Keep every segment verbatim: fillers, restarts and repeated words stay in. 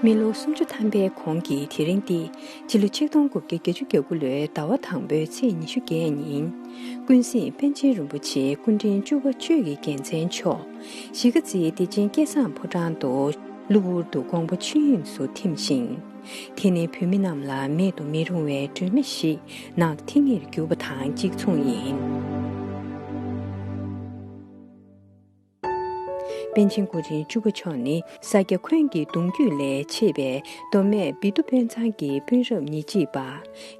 མི་ལོ་སུམ་ཅུ་ཐམ་པའི་གོང་གི་དེ་རིང་སྟེ། སྤྱི་ལོ་ཆིག་སྟོང་དགུ་བརྒྱ་བརྒྱད་ཅུ་གྱ་དགུ་ལོའི་ཟླ་བ་དང་པོའི་ཚེས་ཉི་ཤུ་བརྒྱད་ཉིན། ཀུན་གཟིགས་པཎ་ཆེན་རིན་པོ་ཆེ་སྐུ་ཕྲེང་བཅུ་པ་ཆོས་ཀྱི་རྒྱལ་མཚན་མཆོག་གཞིས་ཀ་རྩེའི་བདེ་ཆེན་སྐལ་བཟང་ཕོ་བྲང་དུ་གློ་བུར་དུ་དགོངས་པ་ཆོས་དབྱིངས་སུ་ཐིམ་ཞིང་། དེ་ནི་བོད་མི་རྣམས་ལ་མེད་དུ་མི་རུང་བའི་སྒྲོན་མེ་ཞིག་ནག་ཐིང་ངེར་གྱུར་པ་དང་གཅིག་མཚུངས་ཡིན། པཎ་ཆེན་སྐུ་ཕྲེང་བཅུ་པ་མཆོག་ནི་ས་སྐྱ་འཁོན་གྱི་གདུང་རྒྱུད་ལས་མཆེད་པའི་མདོ་སྨད་བི་ཏུ་དཔོན་ཚང་གི་དཔོན་རབས་ཉེར་གཅིག་པ།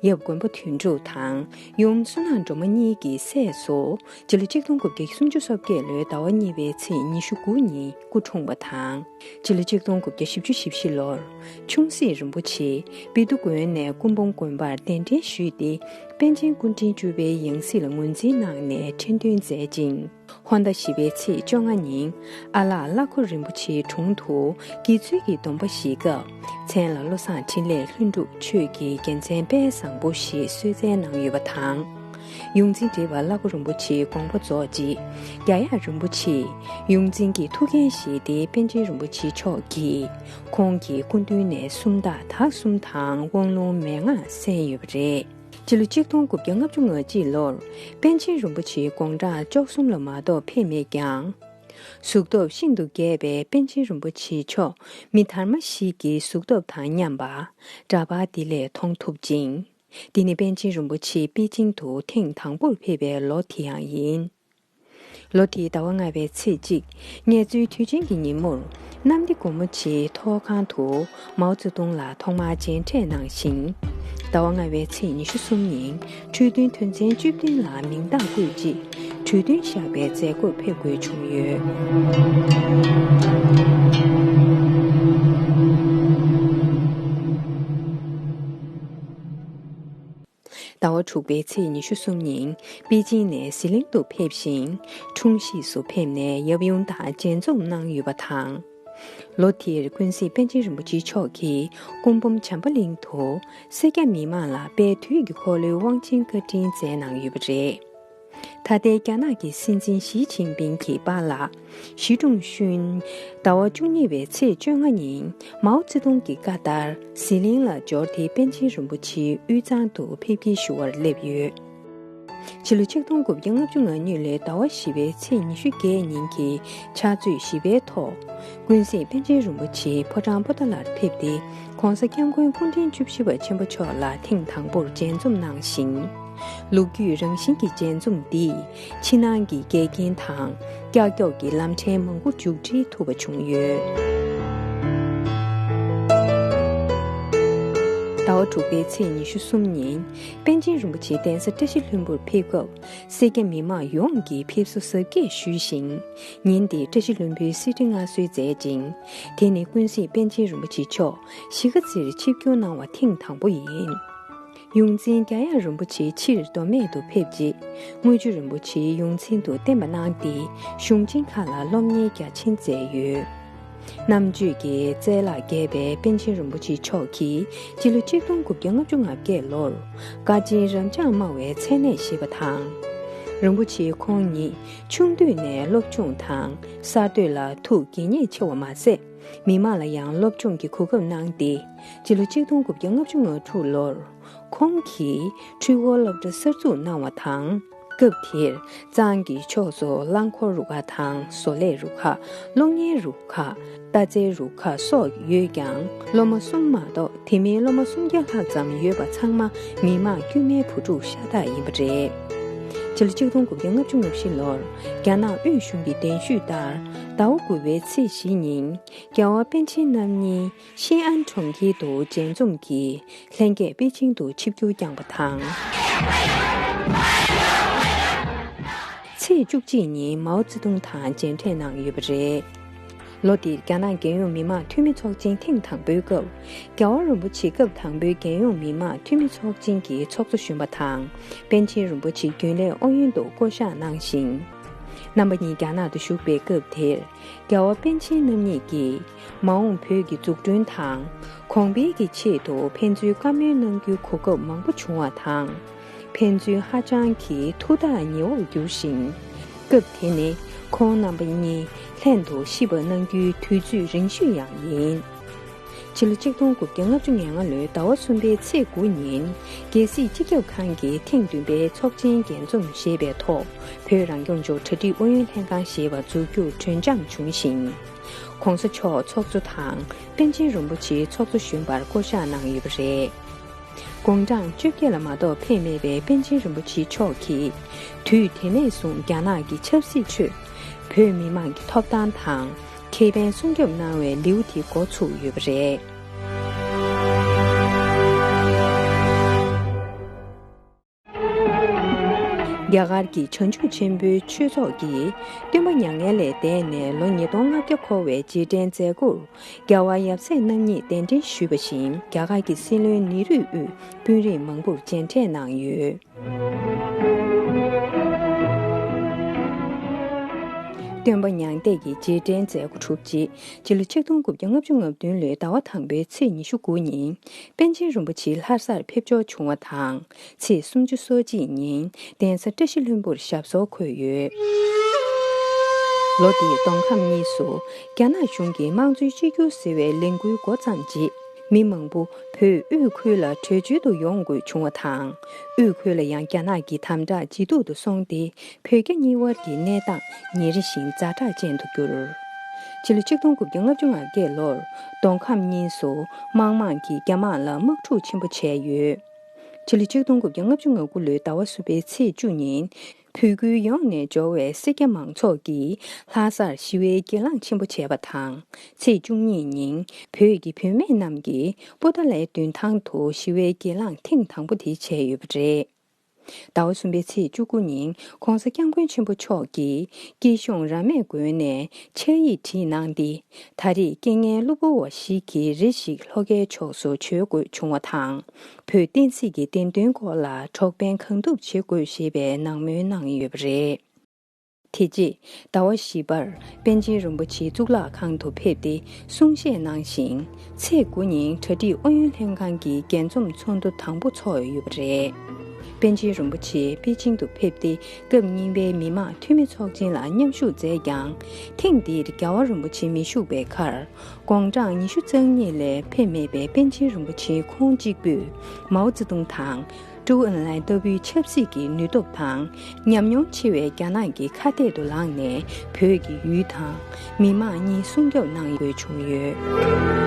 ཡབ་མགོན་པོ་དོན་གྲུབ་དང་ཡུམ་བསོད་ནམས་སྒྲོལ་མ་གཉིས་ཀྱི་སྲས་སུ། སྤྱི་ལོ་ཆིག་སྟོང་དགུ་བརྒྱ་སུམ་ཅུ་སོ་བརྒྱད་ལོའི་ཟླ་བ་གཉིས་པའི་ཚེས་ཉི་ཤུ་དགུ་ཉིན་སྐུ་འཁྲུངས་པ་དང་། སྤྱི་ལོ་ཆིག་སྟོང་དགུ་བརྒྱ་བཞི་བཅུ་ཞེ་བཞི་ལོར་ཆུང་སྲིད་རིན་པོ་ཆེ་བི་ཏུ་དགོན་ནས་སྐུ་འབུམ་དགོན་པར་གདན་འདྲེན་ཞུས་ཏེ། པཎ་ཆེན་སྐུ་ཕྲེང་བཅུ་པའི་ཡང་སྲིད་ལ་ངོས་འཛིན་གནང་ནས་ཁྲི་འདོན་མཛད་ཅིང་། ཧོར་ཟླ་བཞི་པའི་ཚེས་བཅོ་ལྔ་ཉིན་ཨ་ལགས་བླ་ཁོ་རིན་པོ་ཆེའི་དྲུང་དུ་དགེ་ཚུལ་གྱི་སྡོམ་པ་བཞེས་སྐབས། མཚན་ལ་བློ་བཟང་འཕྲིན་ལས་ལྷུན་གྲུབ་ཆོས་ཀྱི་རྒྱལ་མཚན་དཔལ་བཟང་པོ་ཞེས་གསོལ་སྩལ་གནང་ཡོད་པ་དང་། ཡོངས་འཛིན་བགྲེས་པ་བླ་ཁོ་རིན་པོ་ཆེའི་དགོངས་པ་རྫོགས་རྗེས། རྒྱ་ཡག་རིན་པོ་ཆེས་ཡོངས་འཛིན་གྱི་ཐུགས་འགན་བཞེས་ཏེ་པཎ་ཆེན་རིན་པོ་ཆེ་མཆོག་གིས་ཁོང་གི་སྐུ་མདུན་ནས་སུམ་རྟགས་དག་གསུམ་དང་དབང་ལུང་མན་ངག་གསན་ཡོད་པ་རེད། སྤྱི་ལོ་ཆིག་སྟོང་དགུ་བརྒྱ་ལྔ་བཅུ་ང་གཅིག་ལོར་པཎ་ཆེན་རིན་པོ་ཆེའི་དགུང་གྲངས་བཅུ་གསུམ་ལ་མ་གཏོགས་ཕེབས་མེད་ཀྱང་། གཟུགས་སྟོབས་ཤིན་ཏུ་རྒྱས་པའི་པཎ་ཆེན་རིན་པོ་ཆེ་མཆོག་མི་དར་མ་ཞིག་གི་གཟུགས་སྟོབས་དང་མཉམ་པ་འདྲ་པར་འདི་ལས་མཐོང་ཐུབ་ཅིང་། འདི་ནི་པཎ་ཆེན་རིན་པོ་ཆེ་པེ་ཅིང་དུ་ཐེངས་དང་པོར་ཕེབས་པའི་ལོ་དེ་ཡང་ཡིན། ལོ་དེའི་ཟླ་བ་ལྔ་པའི་ཚེས་གཅིག་ངལ་རྩོལ་དུས་ཆེན་གྱི་ཉིན་མོར་གནམ་བདེ་སྒོ་མོ་ཆེའི་ཐོག་ཁང་དུ་མའོ་ཙེ་ཏུང་ལ་ཐོག་མར་མཇལ་འཕྲད་གནང་ཞིང་། ཟླ་བ་ལྔ་པའི་ཚེས་ཉི་ཤུ་གསུམ་ཉིན་གྲོས་མཐུན་དོན་ཚན་བཅུ་བདུན་ལ་མིང་རྟགས་བཀོད་རྗེས་གྲོས་མཐུན་བཞག་པའི་མཛད་སྒོར་ཕེབས་དགོས་བྱུང་ཡོད། ཟླ་བ་དྲུག་པའི་ཚེས་ཉི་ཤུ་གསུམ་ཉིན་པེ་ཅིང་ནས་ཟི་ལིང་དུ་ཕེབས་ཤིང་། འཁྲུངས་གཞིས་སུ་ཕེབས་ནས་ཡབ་ཡུམ་དང་མཇལ་འཛོམས་གནང་ཡོད་པ་དང་། ལོ་དེར་ཀུན་གཟིགས་པཎ་ཆེན་རིན་པོ་ཆེ་མཆོག་གིས་སྐུ་འབུམ་བྱམས་པ་གླིང་དུ་སེར་སྐྱ་མི་མང་ལ་དཔལ་དུས་ཀྱི་འཁོར་ལོའི་དབང་ཆེན་བཀའ་དྲིན་སྩལ་གནང་ཡོད་པ་རེད། ད་ལྟའི་རྒྱ་ནག་གི་སྲིད་འཛིན་ཞི་ཅིན་ཕིང་གི་པཱ་ལགས་ཞི་ཀྲུང་ཤུན། ཟླ་བ་བཅུ་གཉིས་པའི་ཚེས་བཅོ་ལྔ་ཉིན་མའོ་ཙེ་ཏུང་གི་བཀའ་ལྟར་ཟི་ལིང་ལ་འབྱོར་ཏེ་པཎ་ཆེན་རིན་པོ་ཆེའི་དབུས་གཙང་དུ་ཕེབས་སྐྱེལ་ཞུ་བར་སླེབས་ཡོད། ཕྱི་ལོ་ཆིག་སྟོང་དགུ་བརྒྱ་ལྔ་བཅུ་ང་གཉིས་ལོའི་ཟླ་བ་བཞི་པའི་ཚེས་ཉི་ཤུ་བརྒྱད་ཉིན་གྱི་ཕྱག་ཚོད་བཞི་པའི་ཐོག་ཀུན་གཟིགས་པཎ་ཆེན་རིན་པོ་ཆེ་ཕོ་བྲང་པོ་ཏཱ་ལར་ཕེབས་ཏེ། ༸གོང་ས་༸སྐྱབས་མགོན་སྐུ་ཕྲེང་བཅུ་བཞི་པ་ཆེན་པོ་མཆོག་ལ་ཐེངས་དང་པོར་མཇལ་འཛོམས་གནང་ཞིང་། ལོ་རྒྱུས་རང་བཞིན་གྱི་མཇལ་འཛོམས་འདིས་ཕྱི་ནང་གི་འགལ་རྐྱེན་དང་ཀྱག་ཀྱོག་གི་ལམ་ཕྲན་མང་པོ་མཇུག་སྒྲིལ་ཐུབ་པ་བྱུང་ཡོད། ཟླ་བ་དྲུག་པའི་ཚེས་ཉི་ཤུ་གསུམ་ཉིན་པཎ་ཆེན་རིན་པོ་ཆེ་གདན་ས་བཀྲ་ཤིས་ལྷུན་པོར་ཕེབས་སྐབས། སེར་སྐྱ་མི་མང་ཡོངས་ཀྱིས་ཕེབས་བསུ་གཟབ་རྒྱས་ཞུས་ཤིང་། ཉིན་དེར་བཀྲ་ཤིས་ལྷུན་པོའི་གསེར་ཁྲི་མངའ་གསོལ་མཛད་ཅིང་། དེ་ནི་ཀུན་གཟིགས་པཎ་ཆེན་རིན་པོ་ཆེ་མཆོག་གཞིས་ཀ་རྩེར་ཆིབས་བསྒྱུར་གནང་བ་ཐེངས་དང་པོ་ཡིན། ཡོངས་འཛིན་རྒྱ་ཡག་རིན་པོ་ཆེ་ཕྱིར་མདོ་སྨད་དུ་ཕེབས་རྗེས། དངུལ་ཆུ་རིན་པོ་ཆེའི་ཡོངས་འཛིན་དུ་བསྟེན་པ་གནང་སྟེ། གཞུང་ཆེན་ཁག་ལ་སློབ་གཉེར་རྒྱ་ཆེན་མཛད་ཡོད། རྣམ་དཔྱོད་ཀྱི་རྩལ་ལ་རྒྱས་པའི་པཎ་ཆེན་རིན་པོ་ཆེ་མཆོག་གིས་སྤྱི་ལོ་ཆིག་སྟོང་དགུ་བརྒྱ་ལྔ་བཅུ་ང་བརྒྱད་ལོར་དཀའ་ཆེན་རབ་འབྱམས་སྨྲ་བའི་མཚན་གནས་བཞེས་པ་དང་། རིན་པོ་ཆེ་ཁོང་ཉིད་ཆུང་དུས་ནས་སློབ་སྦྱོང་དང་གསར་གཏོད་ལ་ཐུགས་དགྱེས་མཉེས་ཆེ་བ་མ་ཟད། མི་མང་ལ་ཡང་སློབ་སྦྱོང་གི་གོ་སྐབས་གནང་སྟེ། སྤྱི་ལོ་ཆིག་སྟོང་དགུ་བརྒྱ་ལྔ་བཅུ་ང་དྲུག་ལོར། ཁོང་གིས་འཕྲུལ་འཁོར་སློབ་གྲྭ་གསར་འཛུགས་གནང་བ་དང་། སྐབས་དེར་གཙང་གི་ཕྱོགས་སུ་རླངས་འཁོར་རུ་ཁག་དང་བཟོ་ལས་རུ་ཁག་སློབ་གཉེར་རུ་ཁག་རྟ་རྩལ་རུ་ཁག་སོགས་ཡོད་ཀྱང་། སློབ་མ་གསུམ་མ་གཏོགས་དེ་མིན་སློབ་མ་སུམ་བརྒྱ་ལྷག་ཙམ་ཡོད་པ་ཚང་མ་མི་དམངས་དཀྱུས་མའི་བུ་ཕྲུག་ཤ་སྟག་ཡིན་པ་རེད། སྤྱི་ལོ་ཆིག་སྟོང་དགུ་བརྒྱ་ལྔ་བཅུ་ང་བཞི་ལོར་རྒྱ་ནག་དབུས་གཞུང་གི་གདན་ཞུས་ལྟར། ཟླ་བ་དགུ་པའི་ཚེས་བཞི་ཉིན། རྒྱལ་བ་པཎ་ཆེན་རྣམ་གཉིས་ཤིན་ཨན་གྲོང་ཁྱེར་དུ་མཇལ་འཛོམས་ཀྱིས་ལྷན་རྒྱས་པེ་ཅིང་དུ་ཆིབས་བསྒྱུར་བསྐྱངས་པ་དང་། ཚེས་བཅུ་གཅིག་ཉིན་མའོ་ཙེ་ཏུང་དང་མཇལ་འཕྲད་གནང་ཡོད་པ་རེད། ལོ་འདིར་རྒྱ་ནག་རྒྱལ་ཡོངས་མི་དམངས་འཐུས་མི་ཚོགས་ཆེན་ཐེངས་དང་པོའི་སྐབས། རྒྱལ་བ་རིན་པོ་ཆེ་སྐབས་དང་པོའི་རྒྱལ་ཡོངས་མི་དམངས་འཐུས་མི་ཚོགས་ཆེན་གྱི་ཚོགས་གཙོ་གཞོན་པ་དང་། པཎ་ཆེན་རིན་པོ་ཆེ་རྒྱུན་ལས་ཨུ་ཡོན་དུ་བསྐོ་གཞག་གནང་ཞིང་། རྣམ་པ་གཉིས་རྒྱ་ནག་ཏུ་བཞུགས་པའི་སྐབས་དེར། རྒྱལ་བ་པཎ་ཆེན་རྣམ་གཉིས་ཀྱིས་མ་འོངས་བོད་ཀྱི་འཛུགས་སྐྲུན་དང་གོང་འཕེལ་གྱི་ཆེད་དུ་ཕན་ཚུན་བཀའ་མོལ་གནང་རྒྱུའི་གོ་སྐབས་མང་པོ་བྱུང་བ་དང་། ཕན་ཚུན་ཧ་ཅང་གི་ཐུགས་ཐག་ཉེ་བོར་གྱུར་ཞིང་། སྐབས་དེ་ནི་ཁོང་རྣམ་པ་གཉིས་ལྷན་དུ་གཤིབ་པ་གནང་རྒྱུའི་དུས་ཚོད་རིང་ཤོས་ཡང་ཡིན། ཕྱི་ལོ་ཆིག་སྟོང་དགུ་བརྒྱ་ལྔ་བཅུ་ང་ལྔ་ལོའི་ཟླ་བ་གསུམ་པའི་ཚེས་དགུ་ཉིན། རྒྱལ་སྲིད་སྤྱི་ཁྱབ་ཁང་གི་ཐེངས་བདུན་པའི་ཚོགས་ཆེན་རྒྱས་འཛོམས་ཞེས་པའི་ཐོག་བོད་རང་སྐྱོང་ལྗོངས་གྲ་སྒྲིག་ཨུ་ཡོན་ལྷན་ཁང་ཞེས་པ་འཛུགས་རྒྱུར་གྲོས་འཆམ་བྱུང་ཞིང་། ྋགོང་ས་མཆོག་ཚོགས་གཙོ་དང་པཎ་ཆེན་རིན་པོ་ཆེ་ཚོགས་གཙོ་གཞོན་པར་བསྐོ་གཞག་གནང་ཡོད་པ་རེད། དགུང་གྲངས་བཅོ་བརྒྱད་ལ་མ་གཏོགས་ཕེབས་མེད་པའི་པཎ་ཆེན་རིན་པོ་ཆེ་མཆོག་གིས། དུས་དེ་ནས་བཟུང་རྒྱ་ནག་གི་ཆབ་སྲིད་ཁྲོད། བོད་མི་མང་གི་ཐོབ་ཐང་དང་ཁེ་ཕན་སྲུང་སྐྱོབ་གནང་བའི་ལེའུ་དེ་འགོ་ཚུགས་ཡོད་པ་རེད། རྒྱ་གར་གྱི་བྱང་ཆུབ་ཆེན་པོའི་ཆོས་ཚོགས་ཀྱིས་སྟོན་པ་མྱ་ངན་ལས་འདས་ནས་ལོ་ཉིས་སྟོང་ལྔ་བརྒྱ་འཁོར་བའི་རྗེས་དྲན་མཛད་སྒོར། རྒྱལ་བ་ཡབ་སྲས་རྣམ་གཉིས་གདན་འདྲེན་ཞུས་པ་བཞིན། རྒྱ་གར་གྱི་སྲིད་བློན་ནེ་རུས་དབུས་དཔོན་རིགས་མང་པོར་མཇལ་འཕྲད་གནང་ཡོད། སྟོན་པ་མྱང་འདས་ཀྱི་རྗེས་དྲན་མཛད་སྒོ་གྲུབ་རྗེས། སྤྱི་ལོ་ཆིག་སྟོང་དགུ་བརྒྱ་ལྔ་བཅུ་ང་བདུན་ལོའི་ཟླ་བ་དང་པོའི་ཚེས་ཉི་ཤུ་དགུ་ཉིན། པཎ་ཆེན་རིན་པོ་ཆེ་ལྷ་སར་ཕེབས་འབྱོར་བྱུང་བ་དང་། ཚེས་སུམ་ཅུ་སོ་གཅིག་ཉིན་གདན་ས་བཀྲ་ཤིས་ལྷུན་པོར་ཞབས་སོར་འཁོད་ཡོད། ལོ་འདིའི་སྟོང་ཁམས་གཉིས་སུ་རྒྱ་ནག་གཞུང་གིས་དམངས་གཙོའི་གཅིག་གྱུར་ཟེར་བའི་ལས་འགུལ་འགོ་བརྩམས་རྗེས། མི་མང་པོ་བོད་དབུས་ཁུལ་ལ་བྲོས་བྱོལ་དུ་ཡོང་དགོས་བྱུང་བ་དང་། དབུས་ཁུལ་ལ་ཡང་རྒྱ་ནག་གི་དམ་དྲག་ཇེ་སྡུག་ཏུ་སོང་སྟེ། བོད་རྒྱ་གཉིས་དབར་གྱི་གནས་སྟངས་ཉིན་རེ་བཞིན་ཛ་དྲག་ཅན་དུ་གྱུར། ཕྱི་ལོ་ཆིག་སྟོང་དགུ་བརྒྱ་ལྔ་བཅུ་ང་བརྒྱད་ལོར་སྟོང་ཁམས་གཉིས་སུ་དམག་དམངས་ཀྱིས་རྒྱ་དམག་ལ་དམག་འཁྲུག་ཆེན་པོ་བྱས་ཡོད། ཕྱི་ལོ་ཆིག་སྟོང་དགུ་བརྒྱ་ལྔ་བཅུ་ང་དགུ་ལོའི་ཟླ་བ་གསུམ་པའི་ཚེས་བཅུ་ཉིན། བོད་ཁུལ་ཡོངས་ནས་འབྱོར་བའི་སེར་སྐྱ་མང་ཚོགས་ཀྱིས་ལྷ་སར་ཞི་བའི་གྱེན་ལངས་ཆེན་པོ་བྱས་པ་དང་། ཚེས་བཅུ་གཉིས་ཉིན་བོད་ཀྱི་བུད་མེད་རྣམས་ཀྱིས་པོ་ཏཱ་ལའི་མདུན་ཐང་དུ་ཞི་བའི་གྱེན་ལངས་ཐེངས་དང་པོ་དེ་བྱས་ཡོད་པ་རེད། ཟླ་བ་གསུམ་པའི་ཚེས་བཅུ་དགུ་ཉིན་ྋགོང་ས་ྋསྐྱབས་མགོན་ཆེན་པོ་མཆོག་གིས་སྐྱིད་གཤོངས་ར་མས་དགོན་ནས་ཕྱག་ཡིག་བྲིས་གནང་སྟེ། ད་རེས་རྐྱེན་ངན་གློ་བུར་བ་ཞིག་གིས་རེ་ཞིག་ལྷོ་ཁའི་ཕྱོགས་སུ་བྱོལ་དགོས་བྱུང་བ་དང་། བོད་བསྟན་སྲིད་ཀྱི་བདེན་དོན་སྐོར་ལ་གྲོགས་ཕན་གང་ཐུབ་བྱེད་དགོས་ཞེས་པའི་ནང་མོལ་གནང་ཡོད་པ་རེད། དེ་རྗེས་ཟླ་བ་བཞི་པར་པཎ་ཆེན་རིན་པོ་ཆེ་གཙུག་ལག་ཁང་དུ་ཕེབས་ཏེ་གསུང་བཤད་གནང་ཞིང་། ཚེས་དགུ་ཉིན་གྲ་སྒྲིག་ཨུ་ཡོན་ལྷན་ཁང་གི་རྒྱས་འཛོམས་ཚོགས་འདུ་དང་པོ་ཚོགས་ཡོད་པ་རེད། པཎ་ཆེན་རིན་པོ་ཆེ་པེ་ཅིང་དུ་ཕེབས་ཏེ་སྐབས་གཉིས་པའི་མི་དམངས་འཐུས་མི་ཚོགས་ཆེན་ལ་མཉམ་ཞུགས་མཛད་ཀྱང་། ཐེངས་འདིར་རྒྱལ་བ་རིན་པོ་ཆེ་མི་བཞུགས་པའི་ཁར། དགུང་གྲངས་ཉི་ཤུ་རྩ་གཉིས་ལས་ཕེབས་མེད་པའི་པཎ་ཆེན་རིན་པོ་ཆེ་ཁོང་གཅིག་པུས་མའོ་ཙེ་ཏུང་དང་། ཀྲོའུ་ཨེན་ལའེ་ལྟ་བུའི་ཆབ་སྲིད་ཀྱི་ནུས་སྟོབས་དང་ཉམས་མྱོང་ཆེ་བའི་རྒྱ་ནག་གི་ཁ་གཏད་དུ་ལངས་ནས་བོད་ཀྱི་ཡུལ་དང་མི་དམངས་གཉིས་སྲུང་སྐྱོབ་གནང་དགོས་བྱུང་ཡོད།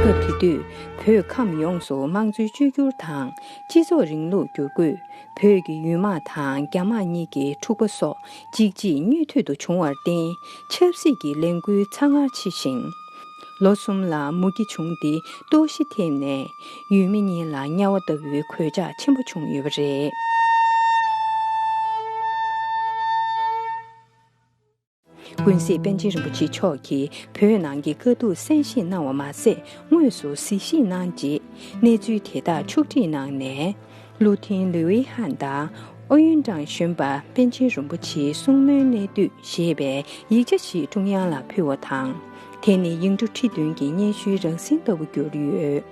སྐབས་དེ་དུས་བོད་ཁམས་ཡོངས་སུ་དམངས་གཙོའི་བཅོས་བསྒྱུར་དང་སྤྱི་ཚོགས་རིང་ལུགས་བསྒྱུར་བཀོད། བོད་ཀྱི་ཡུལ་དམག་དང་རྒྱ་དམག་གཉིས་ཀྱི་འཁྲུག་པ་སོགས་གཅིག་རྗེས་གཉིས་མཐུད་དུ་བྱུང་བར་བརྟེན། ཆབ་སྲིད་ཀྱི་ལས་འགུལ་ཚ་ངར་ཆེ་ཞིང་། ལོ་གསུམ་ལ་མུ་གེ་བྱུང་སྟེ་ལྟོགས་ཤི་ཐེབས་ནས། ཡུལ་མི་གཉིས་ལ་དམྱལ་བ་ལྟ་བུའི་གོད་ཆག་ཆེན་པོ་བྱུང་ཡོད་པ་རེད། ཀུན་གཟིགས་པཎ་ཆེན་རིན་པོ་ཆེ་མཆོག་གིས་བོད་ནང་གི་དཀའ་སྡུག་གསན་བཞེས་གནང་བ་མ་ཟད། དངོས་སུ་གཟིགས་ཞིབ་གནང་རྗེས། གནས་ཚུལ་དེ་དག་ཕྱོགས་སྒྲིག་གནང་ནས། ལུའུ་ཐིན་ལུའུ་ཝེ་ཧན་དང་། ཨུ་ཡོན་ཀྲང་གཞོན་པ་པཎ་ཆེན་རིན་པོ་ཆེའི་གསུང་མོལ་གནད་བསྡུས་ཞེས་པའི་ཡིག་ཆ་ཞིག་ཀྲུང་དབྱང་ལ་ཕུལ་བ་དང་། དེ་ནི་ཡིག་འབྲུ་ཁྲི་བདུན་གྱི་སྙན་ཞུའི་རང་བཞིན་ལྟ་བུ་གྱུར་ཡོད།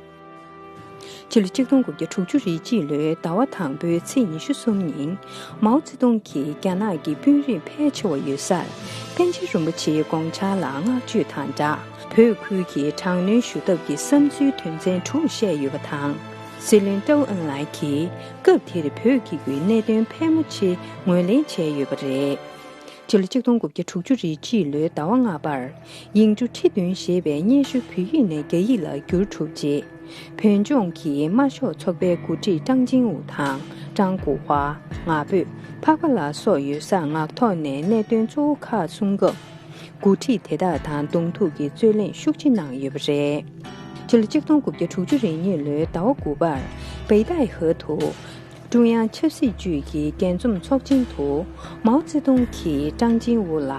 ཕྱི་ལོ་ཆིག་སྟོང་དགུ་བརྒྱ་དྲུག་ཅུ་རེ་གཅིག་ལོའི་ཟླ་བ་དང་པོའི་ཚེས་ཉི་ཤུ་གསུམ་ཉིན། མའོ་ཙེ་ཏུང་གིས་རྒྱ་ནག་གི་དཔོན་རིགས་ཕལ་ཆེ་བ་ཡོད་སར། པཎ་ཆེན་རིན་པོ་ཆེའི་དགོངས་འཆར་ལ་བསྔགས་བརྗོད་དང་སྦྲགས། བོད་ཁུལ་གྱི་དྲག་གནོན་ཞུ་ཐབས་ཀྱི་བསམ་ཚུལ་དོན་ཚན་དྲུག་བཤད་ཡོད་པ་དང་། སྲིད་བློན་ཀྲོའུ་ཨེན་ལའེ་གིས་སྐབས་དེར་བོད་ཀྱི་གནད་དོན་ཕལ་མོ་ཆེ་ངོས་ལེན་བྱས་ཡོད་པ་རེད། ཕྱི་ལོ་ཆིག་སྟོང་དགུ་བརྒྱ་དྲུག་ཅུ་རེ་གཅིག་ལོའི་ཟླ་བ་ལྔ་པར། ཡིག་འབྲུ་ཁྲི་བདུན་ཞེས་པའི་སྙན་ཞུ་བོད་ཡིག་ནས་རྒྱ་ཡིག་ལ་བསྒྱུར་གྲུབ་རྗེས། བོད་ལྗོངས་ཀྱི་དམར་ཤོག་ཚོགས་པའི་འགོ་ཁྲིད་ཀྲང་ཅིང་ཝུ་དང་ཀྲང་གོ་ཧྭ། ང་ཕོད། འཕགས་པ་ལགས་སོགས་ཡོད་སར་ངག་ཐོག་ནས་གནད་དོན་གཙོ་བོ་ཁག་གསུང་སྐབས། འགོ་ཁྲིད་དེ་དག་དང་གདོང་ཐུག་གི་རྩོད་གླེང་ཤུགས་ཆེ་གནང་ཡོད་པ་རེད། ཕྱི་ལོ་ཆིག་སྟོང་དགུ་བརྒྱ་དྲུག་ཅུ་རེ་གཉིས་ལོའི་ཟླ་བ་དགུ་པར། པེ་ཏའི་ཧེ་དུ། ཀྲུང་དབྱང་ཆབ་སྲིད་ཅུས་ཀྱི་རྒྱས་འཛོམས་ཚོགས་ཆེན་དུ། མའོ་ཙེ་ཏུང་གིས་ཀྲང་ཅིང་ཝུ་ལ།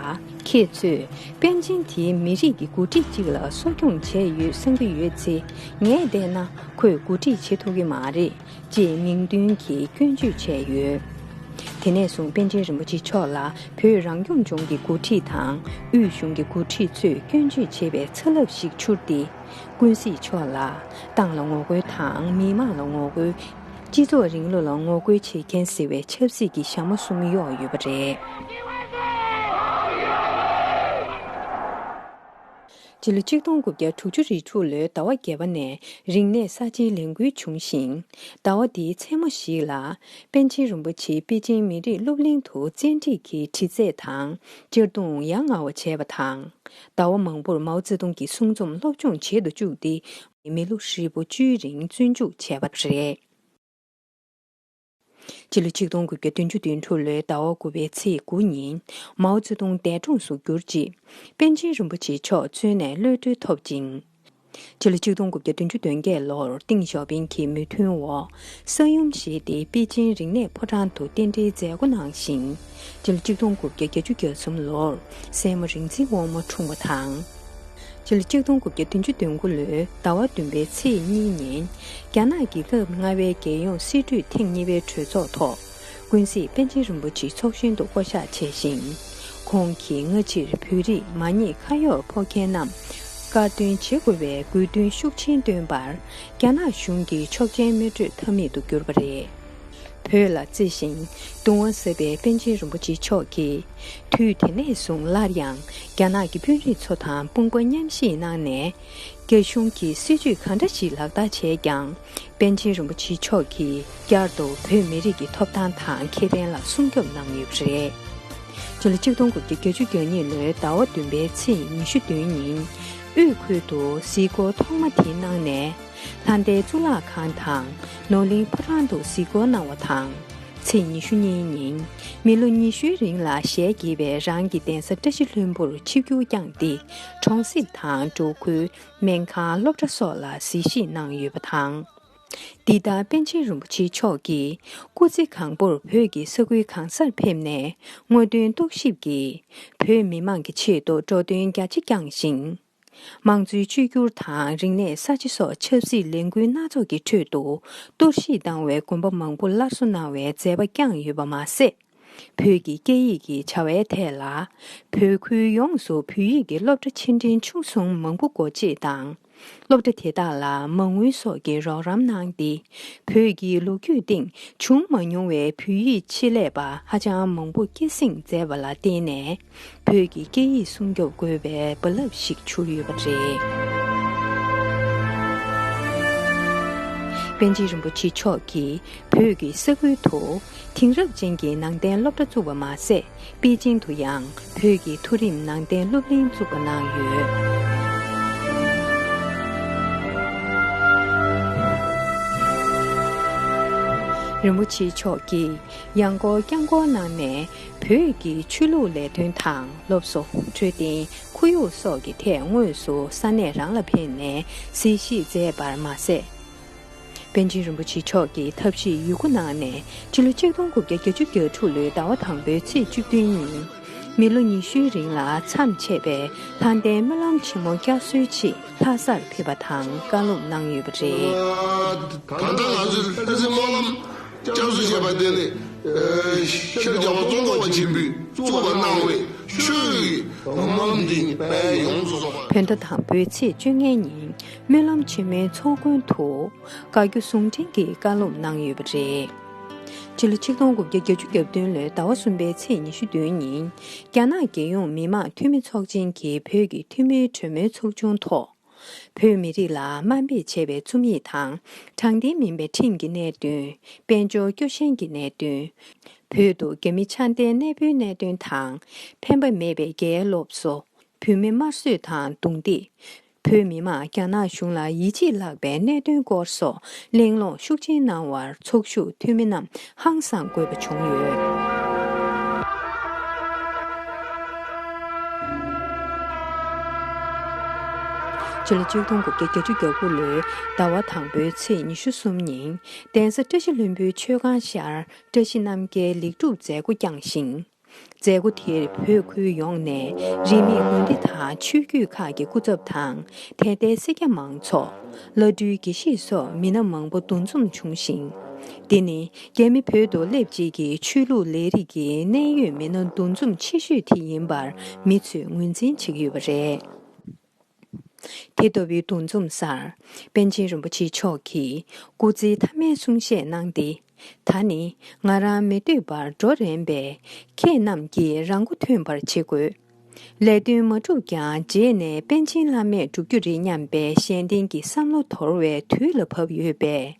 ཁྱེད་ཚོས་པཎ་ཆེན་དེའི་མི་རིགས་ཀྱི་འགོ་ཁྲིད་ཅིག་ལ་གསོ་སྐྱོང་བྱས་ཡོད་བསམ་གྱི་ཡོད་ཚེ། ངས་བལྟས་ན་ཁོས་འགོ་ཁྲིད་བྱེད་ཐུབ་ཀྱི་མ་རེད། ཅེས་མིང་འདོན་གྱིས་སྐྱོན་བརྗོད་བྱས་ཡོད། དེ་ནས་བཟུང་པཎ་ཆེན་རིན་པོ་ཆེ་མཆོག་ལ་བོད་རང་སྐྱོང་ལྗོངས་ཀྱི་འགོ་ཁྲིད་དང་དབུས་གཞུང་གི་འགོ་ཁྲིད་ཚོས་སྐྱོན་བརྗོད་བྱེད་པའི་ཚ་རླབས་ཤིག་འཕྱུར་ཏེ། ཀུན་གཟིགས་མཆོག་ལ་ཏང་ལ་ངོ་རྒོལ་དང་མི་དམངས་ལ་ངོ་རྒོལ། སྤྱི་ཚོགས་རིང་ལུགས་ལ་ངོ་རྒོལ་བྱེད་མཁན་ཟེར་བའི་ཆབ་སྲིད་ཀྱི་ཞྭ་མོ་གསུམ་གཡོགས་ཡོད་པ་རེད། སྤྱི་ལོ་ཆིག་སྟོང་དགུ་བརྒྱ་དྲུག་ཅུ་རེ་དྲུག་ལོའི་ཟླ་བ་བརྒྱད་པ་ནས་རིག་གནས་གསར་བརྗེའི་ལས་འགུལ་བྱུང་ཞིང་། ཟླ་བ་འདིའི་མཚན་མོ་ཞིག་ལ། པཎ་ཆེན་རིན་པོ་ཆེ་པེ་ཅིང་མི་རིགས་སློབ་གླིང་དུ་བཙན་ཁྲིད་ཀྱིས་དྲི་རྩད་དང་གཅར་རྡུང་ཡ་ང་བ་བྱས་པ་དང་། ཟླ་བ་མང་པོར་མའོ་ཙེ་ཏུང་གི་གསུང་རྩོམ་སློབ་སྦྱོང་བྱེད་དུ་བཅུག་སྟེ། མི་ལོ་ཧྲིལ་པོ་བཅུའི་རིང་བཙོན་འཇུག་བྱས་པ་རེད། སྤྱི་ལོ་ཆིག་སྟོང་དགུ་བརྒྱ་བདུན་ཅུ་དོན་དྲུག་ལོའི་ཟླ་བ་དགུ་པའི་ཚེས་དགུ་ཉིན་མའོ་ཙེ་ཏུང་འདས་གྲོངས་སུ་གྱུར་རྗེས། པཎ་ཆེན་རིན་པོ་ཆེ་མཆོག་བཙོན་ནས་གློད་གྲོལ་ཐོབ་ཅིང་། སྤྱི་ལོ་ཆིག་སྟོང་དགུ་བརྒྱ་བདུན་ཅུ་དོན་བརྒྱད་ལོར་ཏེང་ཞའོ་ཕིང་གི་མོས་མཐུན་འོག་ས་ཡོམ་བཞེས་ཏེ་པེ་ཅིན་རིག་གནས་ཕོ་བྲང་དུ་རྟེན་འབྲེལ་མཛད་སྒོ་གནང་ཞིང་། སྤྱི་ལོ་ཆིག་སྟོང་དགུ་བརྒྱ་བརྒྱད་ཅུ་གྱ་གསུམ་ལོར་སྲས་མོ་རིག་འཛིན་དབང་མོ་འཁྲུངས་པ་དང་། སྤྱི་ལོ་ཆིག་སྟོང་དགུ་བརྒྱ་བདུན་ཅུ་དོན་དགུ་ལོའི་ཟླ་བ་བདུན་པའི་ཚེས་གཉིས་ཉིན། རྒྱ་ནག་གི་སྐབས་ལྔ་པའི་རྒྱལ་ཡོངས་སྲིད་གྲོས་ཐེངས་གཉིས་པའི་གྲོས་ཚོགས་ཐོག་ཀུན་གཟིགས་པཎ་ཆེན་རིན་པོ་ཆེ་ཚོགས་གཞོན་དུ་བསྐོ་གཞག་བྱས་ཤིང་། ཁོང་གིས་སྔ་ཕྱིར་བོད་རིགས་མ་ཉེས་ཁ་གཡོག་ཕོག་མཁན་རྣམས་དཀར་འདོན་བྱེད་དགོས་པའི་དགོས་འདུན་ཤུགས་ཆེན་བཏོན་པར། རྒྱ་ནག་གཞུང་གིས་ཆོག་མཆན་མི་སྤྲོད་ཐབས་མེད་དུ་གྱུར་པ་རེད། བོད་ལ་བརྩེ་ཞིང་གདུང་བ་ཟབ་པའི་པཎ་ཆེན་རིན་པོ་ཆེ་མཆོག་གིས། དུས་དེ་ནས་བཟུང་སླར་ཡང་རྒྱ་ནག་གི་དཔོན་རིགས་ཚོ་དང་དཔུང་པ་མཉམ་གཤིབ་གནང་ནས། རྒྱ་གཞུང་གིས་སྲིད་ཇུས་ག་འདྲ་ཞིག་ལག་བསྟར་བྱས་ཀྱང་། པཎ་ཆེན་རིན་པོ་ཆེ་མཆོག་གིས་བསྐྱར་དུ་བོད་མི་རིགས་ཀྱི་ཐོབ་ཐང་དང་ཁེ་ཕན་ལ་སྲུང་སྐྱོབ་གནང་ཡོད་པ་རེད། སྤྱི་ལོ་ཆིག་སྟོང་དགུ་བརྒྱ་བརྒྱད་ཅུ་གྱ་གཉིས་ལོའི་ཟླ་བ་བདུན་པའི་ཚེས་ཉི་ཤུ་བདུན་ཉིན། དབུས་ཁུལ་དུ་གཟིགས་སྐོར་ཐོག་མ་དེ་གནང་ནས། ལྷ་ལྡན་གཙུག་ལག་ཁང་དང་ནོར་གླིང་ཕོ་བྲང་དུ་གཟིགས་སྐོར་གནང་བ་དང་། ཚེས་ཉི་ཤུ་གཉིས་ཉིན། མི་ལོ་ཉི་ཤུའི་རིང་ལ་ཞལ་གྱེས་པའི་རང་གི་གདན་ས་བཀྲ་ཤིས་ལྷུན་པོར་ཆིབས་བསྒྱུར་བསྐྱངས་ཏེ། གྲོང་གསེབ་དང་འབྲོག་ཁུལ། སྨན་ཁང་། སློབ་གྲྭ་སོགས་ལ་གཟིགས་ཞིབ་གནང་ཡོད་པ་དང་། འདི་ལྟར་པཎ་ཆེན་རིན་པོ་ཆེ་མཆོག་གིས་སྐུ་ཚེ་གང་པོར་བོད་ཀྱི་ས་ཁུལ་གང་སར་ཕེབས་ནས་དངོས་དོན་རྟོག་ཞིབ་ཀྱིས་བོད་མི་མང་གི་ཆེད་དུ་འགྲོ་དོན་རྒྱ་ཆེ་བསྐྱངས་ཤིང་། དམངས་གཙོའི་བཅོས་བསྒྱུར་དང་རིག་གནས་གསར་བརྗེ་སོགས་ཆབ་སྲིད་ལས་འགུལ་སྣ་ཚོགས་ཀྱི་ཁྲོད་དུ་གཏོར་བཤིག་བཏང་བའི་དགོན་པ་མང་པོ་སླར་གསོ་གནང་བའི་མཛད་པ་བསྐྱངས་ཡོད་པ་མ་ཟད། བོད་ཀྱི་སྐད་ཡིག་གི་བྱ་བའི་ཐད་ལ། བོད་ཁུལ་ཡོངས་སུ་བོད་ཡིག་གི་སློབ་གྲྭ་ཆེ་འབྲིང་ཆུང་གསུམ་མང་པོ་སྒོ་འབྱེད་དང་། སློབ་གྲྭ་དེ་དག་ལ་མ་དངུལ་སོགས་ཀྱི་རོགས་རམ་གནང་སྟེ། བོད་ཀྱི་ལོ་རྒྱུས་སྟེང་བྱུང་མ་མྱོང་བའི་བོད་ཡིག་ཆེད་ལས་པ་ཧ་ཅང་མང་པོ་སྐྱེད་སྲིང་མཛད་པ་ལ་བརྟེན་ནས། བོད་ཀྱི་སྐད་ཡིག་སྲུང་སྐྱོབ་དགོས་པའི་རྦ་རླབས་ཤིག་འཕྱུར་ཡོད་པ་རེད། པཎ་ཆེན་རིན་པོ་ཆེ་མཆོག་གིས་བོད་ཀྱི་ས་ཁུལ་དུ་དེང་རབས་ཅན་གྱི་ནང་བསྟན་སློབ་གྲྭ་བཙུགས་པ་མ་ཟད། པེ་ཅིང་དུ་ཡང་བོད་ཀྱི་མཐོ་རིམ་ནང་བསྟན་སློབ་གླིང་བཙུགས་པ་གནང་ཡོད། རིན་པོ་ཆེ་མཆོག་གིས་ཡང་སྐོར་བསྐྱར་སྐོར་གནང་ནས། བོད་ཀྱི་ཆོས་ལུགས་ལས་དོན་དང་སློབ་གསོ། འཕྲོད་བསྟེན། ཁོར་ཡུག་སོགས་ཀྱི་ཐད་དངོས་སུ་ས་གནས་རང་ལ་ཕེབས་ནས་གཟིགས་ཞིབ་མཛད་པར་མ་ཟད། པཎ་ཆེན་རིན་པོ་ཆེ་མཆོག་གིས་ཐབས་ཤེས་ཡོད་རྒུ་གནང་ནས། ཕྱི་ལོ་ཆིག་སྟོང་དགུ་བརྒྱ་བརྒྱད་ཅུ་གྱ་དྲུག་ལོའི་ཟླ་བ་དང་པོའི་ཚེས་བཅུ་བདུན་ཉིན། མི་ལོ་ཉི་ཤུའི་རིང་ལ་མཚམས་ཆད་པའི་ལྷ་ལྡན་སྨོན་ལམ་ཆེན་མོ་བསྐྱར་གསོའི་ཆེད་ལྷ་སར་ཕེབས་པ་དང་བཀའ་སློབ་གནང་ཡོད་པ་རེད། ད་ལྟ་ང་ཚོས་ལྷ་རྩེ་སྨོན་ལམ་བསྐྱར་གསོ་བྱས་པ་དེ་ནི། ཤར་རྒྱལ་བ་ཙོང་ཁ་པ་ཆེན་པོས་བཙུགས་པ་གནང་བའི་ཆོས་ཀྱི་སྨོན་ལམ་འདི་ནི་དཔལ་ཡོངས་སུ་རྫོགས་པ། བོད་ཟླ་དང་པོའི་ཚེས་བཅོ་ལྔ་ཉིན་སྨོན་ལམ་ཆེན་མོའི་ཚོགས་མགོན་དུ་བཀའ་བརྒྱུད་ཟུང་འབྲེལ་གྱི་བཀའ་སློབ་གནང་ཡོད་པ་རེད། སྤྱི་ལོ་ཆིག་སྟོང་དགུ་བརྒྱ་བརྒྱད་ཅུ་གྱ་བདུན་ལོའི་ཟླ་བ་གསུམ་པའི་ཚེས་ཉི་ཤུ་བདུན་ཉིན། རྒྱ་ནག་རྒྱལ་ཡོངས་མི་དམངས་འཐུས་མི་ཚོགས་ཆེན་གྱི་བོད་ཀྱི་འཐུས་མིའི་གྲོས་མོལ་ཚོགས་ཆུང་ཐོག་བོད་མི་རིགས་ལ་དམའ་འབེབས་བྱས་པའི་རྩོམ་ཡིག་དང་། དྲང་བདེན་མིན་པའི་ཁྲིམས་ཀྱི་གནད་དོན། དཔལ་འབྱོར་སྐྱོ་ཞན་གྱི་གནད་དོན། བོད་དུ་རྒྱ་མི་ཆགས་འདེད་གནས་སྤོའི་གནད་དོན་དང་། ཕན་པ་མེད་པའི་རྒྱའི་སློབ་གསོ། བོད་མི་དམར་གསོད་དང་རྡུང་རྡེག་བོད་མི་དམངས་རྒྱ་ནག་གཞུང་ལ་ཡིད་ཆེས་བརླག་པའི་གནད་དོན་སྐོར་སོགས་གླེང་སློང་ཤུགས་ཆེན་གནང་བར་ཚོགས་ཞུགས་འཐུས་མི་རྣམས་ཧང་སངས་དགོས་པ་བྱུང་ཡོད། ཕྱི་ལོ་ཆིག་སྟོང་དགུ་བརྒྱ་བརྒྱད་ཅུ་གྱ་དགུ་ལོའི་ཟླ་བ་དང་པོའི་ཚེས་ཉི་ཤུ་གསུམ་ཉིན། གདན་ས་བཀྲ་ཤིས་ལྷུན་པོའི་མཆོད་ཁང་ཤར་བཀྲ་ཤིས་རྣམ་རྒྱལ་ལེགས་གྲུབ་མཛད་སྒོ་བསྐྱངས་ཤིང་། མཛད་སྒོ་དེར་བོད་ཁུལ་ཡོངས་ནས་རིས་མེད་དགོན་སྡེ་དང་ཆོས་བརྒྱུད་ཁག་གི་སྐུ་ཚབ་དང་། དད་ལྡན་སེར་སྐྱ་མང་ཚོགས། བླ་སྤྲུལ་དགེ་བཤེས་སོགས་མི་སྣ་མང་པོ་འདུ་འཛོམས་བྱུང་ཞིང་། འདི་ནི་རྒྱ་མི་བོད་དུ་སླེབས་རྗེས་ཀྱི་ཆོས་ལུགས་ལས་རིགས་ཀྱི་གནད་ཡོད་མི་སྣ་འདུ་འཛོམས་ཆེ་ཤོས་དེ་ཡིན་པར་མི་ཚོས་ངོས་འཛིན་བྱེད་ཀྱི་ཡོད་པ་རེད། དེ་ལྟ་བུའི་འདུ་འཛོམས་སར། པཎ་ཆེན་རིན་པོ་ཆེ་མཆོག་གིས་སྐུ་ཚེའི་མཐའ་མའི་གསུང་བཤད་གནང་སྟེ། ད་ནི་ང་རང་མི་སྡོད་པར་འགྲོ་རན་པས། ཁྱེད་རྣམས་ཀྱིས་རང་མགོ་ཐོན་པར་བྱེད་དགོས། ལས་དོན་མ་གྲུབ་ཀྱང་རྗེས་ནས་པཎ་ཆེན་བླ་མས་བསྒྲུབ་རྒྱུ་རེད་སྙམ་པའི་གཞན་བརྟེན་གྱི་བསམ་བློ་དོར་བའི་དུས་ལ་བབ་ཡོད་པས།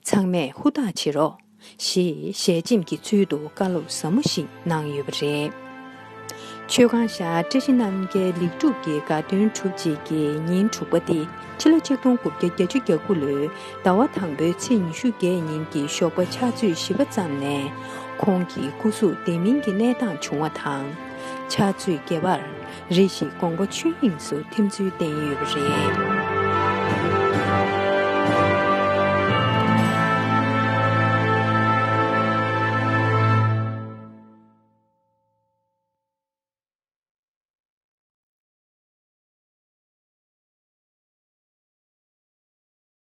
ཚང་མས་ཧུར་ཐག་བྱེད་རོགས། ཞེས་ཞལ་ཆེམས་ཀྱི་ཚུལ་དུ་བཀའ་སློབ་ཟབ་མོ་ཞིག་གནང་ཡོད་པ་རེད། ཆོས་ཁང་ཤར་བཀྲ་ཤིས་རྣམ་རྒྱལ་ལེགས་གྲུབ་ཀྱི་དགའ་སྟོན་གྲུབ་རྗེས་ཀྱི་ཉིན་དྲུག་པ་སྟེ། ཕྱི་ལོ་ཆིག་སྟོང་དགུ་བརྒྱ་བརྒྱད་ཅུ་གྱ་དགུ་ལོའི་ཟླ་བ་དང་པོའི་ཚེས་ཉི་ཤུ་བརྒྱད་ཉིན་གྱི་ཞོགས་པ་ཕྱག་ཚོད་བཞི་པ་ཙམ་ནས། ཁོང་གི་སྐུ་གཟུགས་བདེ་མིན་གྱི་གནས་སྟངས་བྱུང་བ་དང་། ཕྱག་ཚོད་བརྒྱད་པར་རེ་ཞིག་དགོངས་པ་ཆོས་དབྱིངས་སུ་ཐིམ་ཚུལ་བསྟན་ཡོད་པ་རེད།